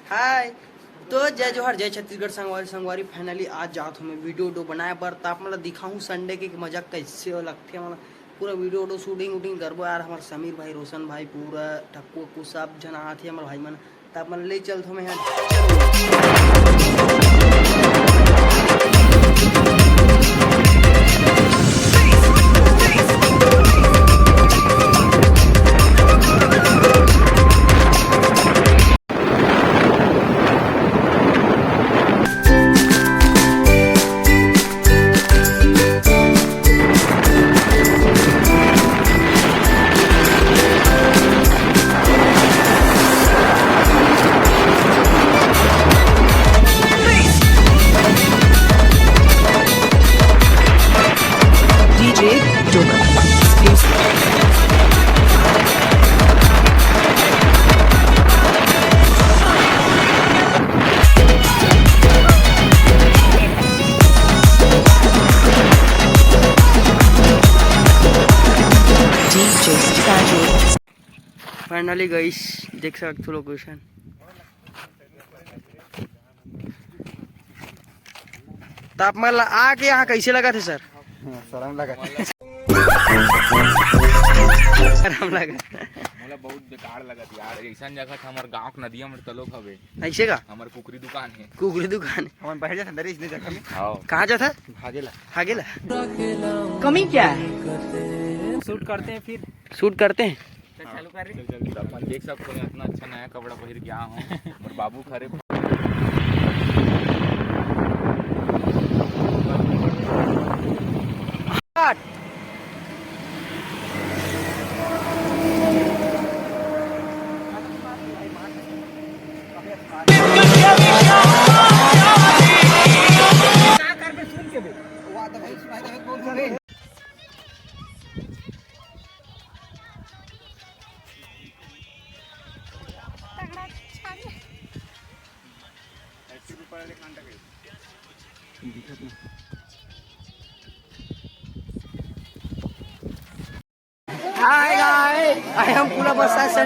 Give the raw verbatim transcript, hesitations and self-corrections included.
हाय। तो जय जोहार, जय छत्तीसगढ़ संगवारी, संगवारी। Finally आज जात हूँ मैं video उडियो बनाए बर, त आप मन ला दिखाहूँ Sunday के मजा कैसे हो लगथे। हमन पूरा video उडियो shooting वूटिंग करबो यार। हमार समीर भाई, रोशन भाई, पूरा टक्कू उक्कू सब झन आत हे हमर भाई मन। त आप मन ले चलत हूँ मैं यहाँ। DJ Joker. Exclusive. DJ Sajo. Finally guys, देख सकते हो location। त आप मन ला आके यहाँ कैसे लगथे sir? शरम लगथे। शरम लगथे। मोला बहुत बेकार लगत यार, ऐसन जगह त हमर गांव के नदिया में तलोक हवे। ऐसे का? हमर कुकरी दुकान हे। कुकरी दुकान हे। हमन बाहर जाथन दरी इसने जगह में। हाँ। कहाँ जाथन? भागे ला। भागे ला। कमी क्या है? Shoot करते हैं फिर। Shoot करते हैं। चल, चालू कर रही। चल, चल, चल। अपन देख सकते हो, इतना अच्छा नया कपड़ा पहिर के आए हों। मोर बाबू खरे। Hi guys, I am पूरा प्रशासन।